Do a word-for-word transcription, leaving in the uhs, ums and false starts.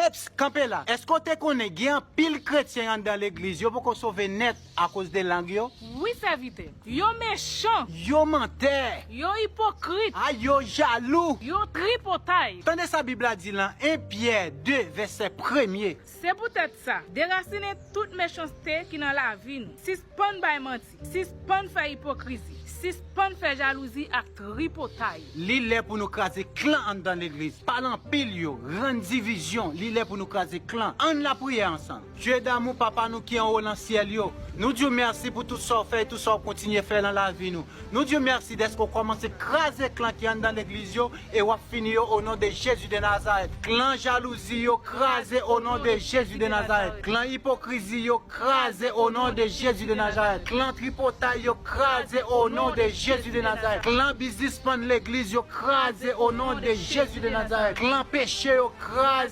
Eps, kanpe la. Èske w te konnen gen anpil kretyen anndan legliz yo poko sove nèt akoz de lang yo? Wi, sèvitè. Yo mechan. Yo mantè. Yo ipokrit. A, yo jalou. Yo tripotay. Tande sa Bib la di lan en Pyè de, vèsè premye. Se poutèt sa, derasinen tout mechanste ki nan lavi nou. Sispann bay manti. Sispann fè ipokrizi. Sispann fè jalouzi ak tripotay. Li lè pou nou kraze klan anndan legliz. Pale anpil yo, rann divizyon. Li lè pou nou kraze klan. Ann lapriyè ansanm. Dye damou, Papa nou ki anwo nan syèl yo, nou di w mèsi pou tout sa w fè e tout sa w ap kontinye fè lan lavi nou. Nou di w mèsi dèske w kòmanse kraze klan ki anndan legliz yo e w ap fini yo o non de Jezi de Nazarèt. Klan jalouzi yo kraze o non de Jezi de Nazarèt. Klan ipokrizi yo kraze o non de Jezi de Nazarèt. Klan tripotay yo kraze o non de Jezi de Nazarèt. Klan biznismann legliz yo kraze o non de Jezi de Nazarèt. Klan peche yo kraze